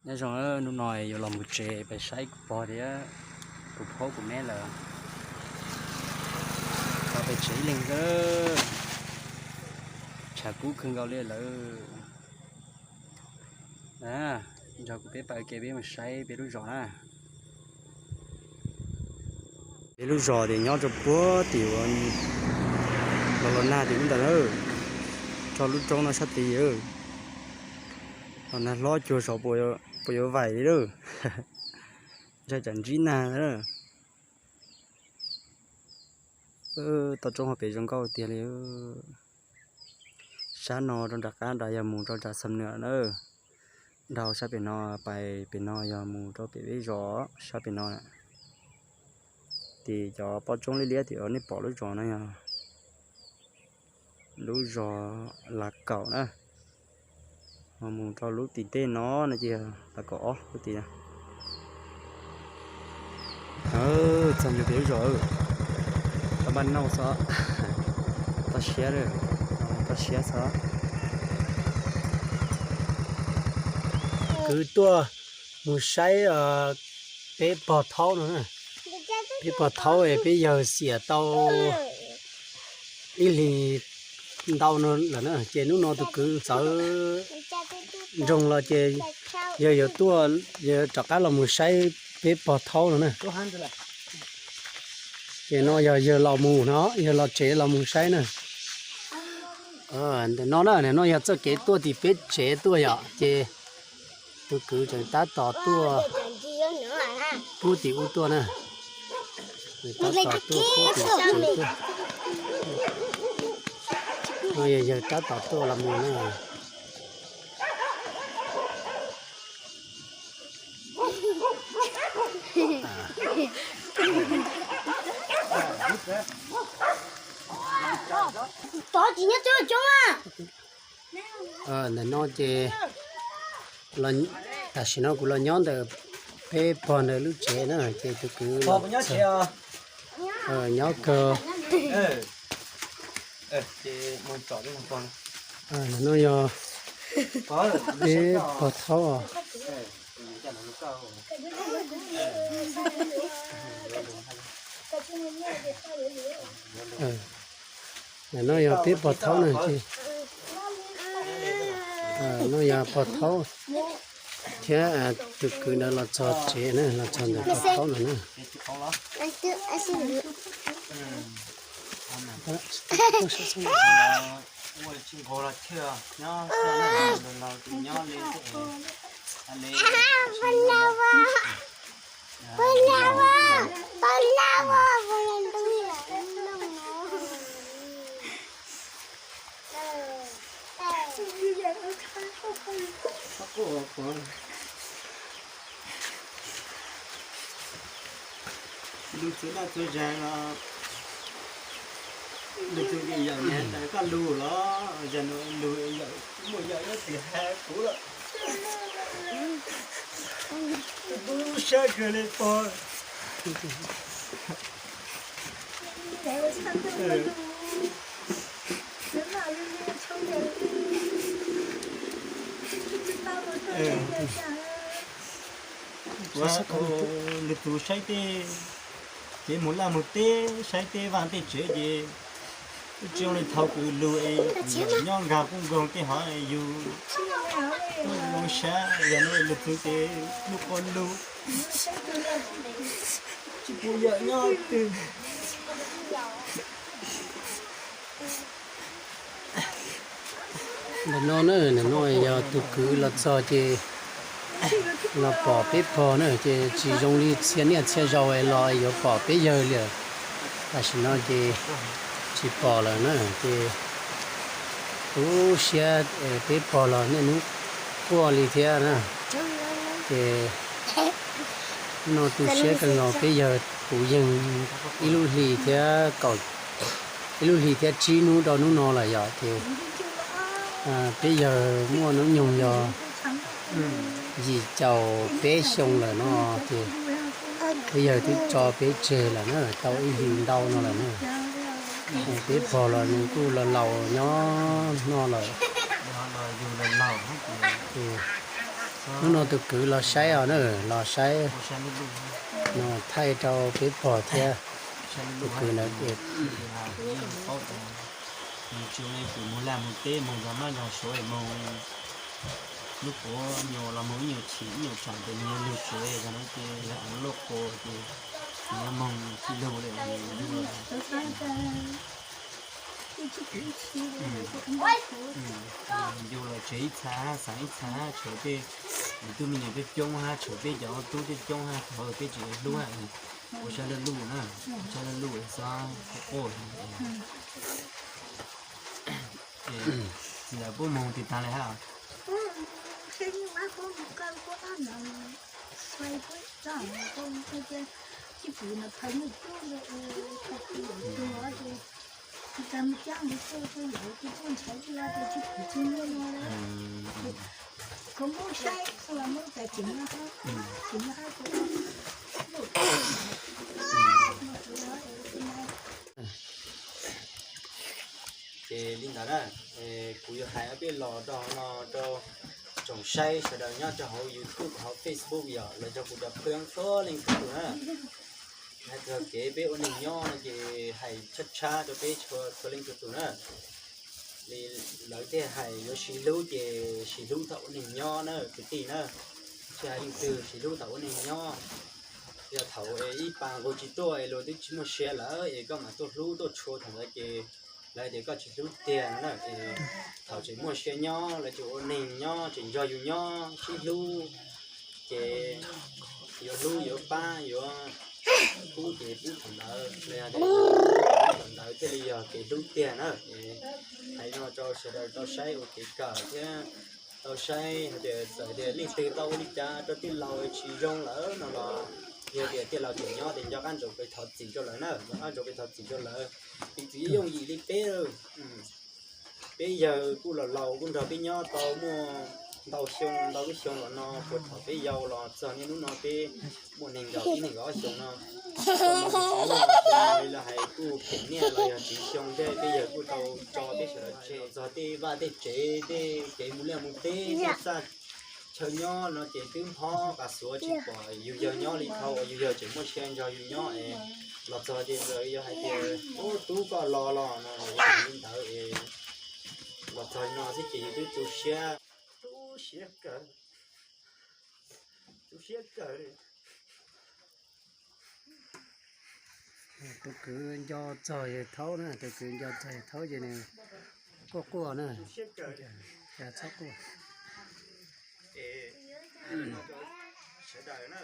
Nyob zoo, hnub no yuav los mus tsev pais saib kuv pog thiab kuv phaub kuv meb lawm. Los pem tsev ib leeg, tshav kub kawg nkaus li lawm. Nrog kuv peb pais ua ke peb mus saib peb lub zos na. Peb lub zos ces nyob rau puag tim uas los los nag tim ub ntawd na, rau lub roob no sab tid. Los nag hlob cuag saud puas yuav vaim li lawm. Ntshai tsam ntsib nag na. Toj roob hauv pes zoo nkauj tiag li. Sab no rau nram qab nrad yog mus rau nram Xam Nwm na. Dhau sab pem no pais pem no yog mus rau pem peb zos sab pem no. Tim cov pob roob liab liab tim nej pom lub zos no yog lub zos Lav Kaum na. Ho mus rau lub tim tej no no ces yog Lav Kaum ob lub tim no. Txog ncua pem lub zos, tau npaj nauj xwb, toj siab, toj siab xwb. Kwv tuaj mus saib peb pog thaub no. Peb pog thaub es peb yawg xiam tau ib hlis ntau no lawm na, ces hnub no tus kwv txawv nroog los ces yawg yuav tuaj, yawg rov qab los mus saib peb pog thaub no na. Ces no yog yawg los mus no, yawg los tsev los mus saib na. Ntawm no na, no yog txoj kev tuaj tim peb tsev tuaj yom, ces tus kwv tseem tab tom tuaj pub tim ub tuaj na. Tab tom tuaj pub tim tsev tuaj. No yog yawg tab tom tuaj los mus na. Ntawm no ces tam sim no kuv los nyob ntawm peb pog ntawd lub tsev na, ces tus kwv los, nyob kawg. Ntawm no yog peb pog thaub. Ntawm no yog peb pog thaub na, ces no yog pog thaub thiab tus kwv ntawd los txog tsev na, los txog ntawm pog thaub no na. Lug txug daj txug zag los, lug txug yawm niam tas koj lug los, zag nuav lug yawm, muaj yawm ib txwm has kuv lawm. Tub sab kawg li pog. Lwm tus saib tej kev mus laj mus teb, saib tej vaj tej tsev ces twb tsis zoo li thaum kws lug es nyob nkag qoob nkoog tej hov yug tuaj mus saib, yog no lwm tus ces lug quas lug, tsis pum yawm nyob twg. Ntawm no na, ntawm no yog tus kwv los txog ces los pom peb pog na, ces tsis zoo li txhia niaj txhia zaus los yuav pom peb yawg li. Tam sim no ces tsis pom lawm na, ces tu siab peb pog los niaj hnub quaj li thiab na. Ces no tu siab kawg nkaus, peb yawg puv yeeg ib lub hli thiab kaum, ib lub hli thiab tsib hnub rau hnub no lawm yom, ces peb yawg muaj hnub nyoog yog yim caum peb xyoo lawm no, ces peb yawg twb tso peb tseg lawm na, tau ib hlis ntau no lawm na. Peb pog los nws kuj los laus nyob no lawm, ces Hnub no tus kwv los saib os na, los saib no thaij rau peb pom thiab. Tus kwv ntawd ces mus tsis mus laj mus teb, mus zov mab zov suav, mus lub puav nyuam los mus ib nyuag chim ib nyuag tsam ces nws yog lug tsev, yog no ces yog av luaj qus ces nws yuav moog tsis lug li. Yug los tsev ib txha, xaav ib txha, tshuav peb tug me nyuam coob coob hab, tshuav peb cov tub coob coob hab, thov peb tsis hlub, ua saib laj luj na, ua saib laj luj xwb, quaj quaj. Txiv ntawd puab moog tis taag le hab? Ces li ntawd na, kuv yuav hais ob peb los rau no rau tsoom saib sawv daws nyob rau hauv YouTube hauv Facebook yog lawv cov kuv cov phooj ywg txhua leej txhua tus na. Hais txog kev peb ua neeg nyob no ces hais tshab tshab rau peb txhua leej txhua tus na. Li lawv thiaj hais yuav sib hlub ces sib hlub thaum ua neeg nyob na kwv tij na. Tsis hais leej twg sib hlub thaum ua neeg nyob. Yog thaum ib pas nqus tsis tuaj es luag twb tsis muaj sia lawm es koj mam tuaj hlub tuaj tshua thaum ntawd ces lawv tias koj tsis hlub tiag na. Thaum tseem muaj sia nyob lawv tseem ua neeg nyob tseem nrog yus nyob sib hlub ces yuav hlub yuav pab yuav pub ces pub thaum ntawd, thaum ntawd thiaj li yog kev hlub tiag na. Hais no rau sawv daws tau saib ua kev kawm thiab tau saib hais tias txawm tias leej twg tau ua li cas rau tij laug tsis zoo lawm no los yog tias tij laug tseem nyob ces nco qab ntsoov pes thov txim rau lawv na, nco qab ntsoov pes thov txim rau lawv. Piv txwv yooj yim li peb, peb yawg kuj los laus kuj nrog peb nyob tau muaj ntau xyoo ntau lub xyoo los no, puag thaum peb yau los txog niaj hnub no peb muaj nees nkaum ib nees nkaum ob xyoos no. Li lawv hais kuj phem niaj los yog tsiv xyoo ntej peb yawg kuj tau tso peb sawv daws tseg txog tej vaj tej tsev tej kev mus liaj mus teb tej txaj chaw nyob no ces twb nphob qas xuav tsis pom yus yawg nyob li thaum uas yus yawg tseem muaj sia nrog yus nyob es los txog ces lawv yuav hais tias ub tub koj los los no li ntawd es los txog no xwb ces yus twb tu siab, tu siab kawg, tu siab kawg li. Tus kwv nco txog yawg thaub na, tus kwv nco txog yawg thaub ces nws quaj quaj na. Cas txhob quaj. Sawv daws na,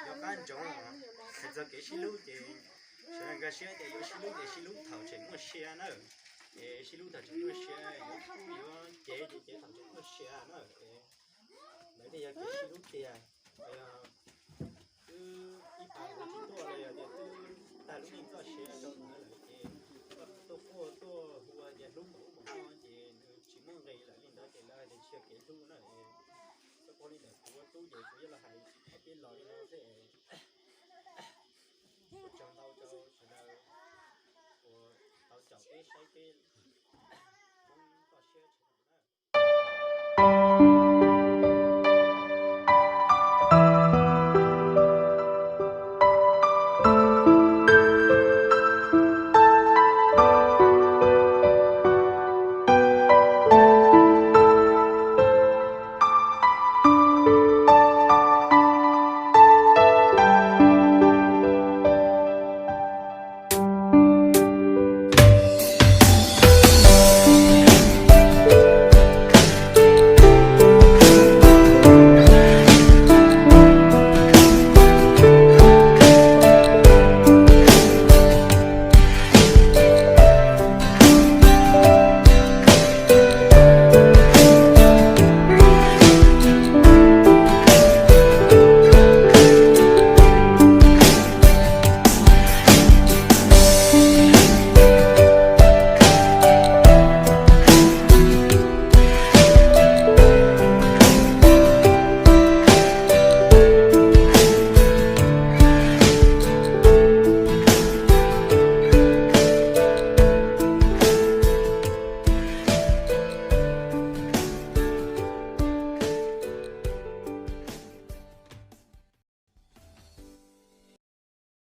nco qab ntsoov hais txog kev sib hlub ces sawv daws nkag siab tias yuav sib hlub ces sib hlub thaum tseem muaj sia na. Es sib hlub thaum tseem muaj sia, yuav cev ces cev thaum tseem muaj sia na. Ntawd thiaj yog kev sib hlub tiag. Twb ib pas nqus tsis tuaj los yog tias twb tag lub neej txoj sia rau ntawd lawm ces koj tuaj quaj tuaj hu hais tias hlub npaum ub npaum no ces nws tsis muaj nqis lawm li ntawd ces lawv hais tias tsis yog kev hlub na. Txoj poj li ntawm kuv ua tub ces kuv yuav los hais ob peb los li no xwb. Ua tsaug ntau rau sawv daws uas tau caum peb saib peb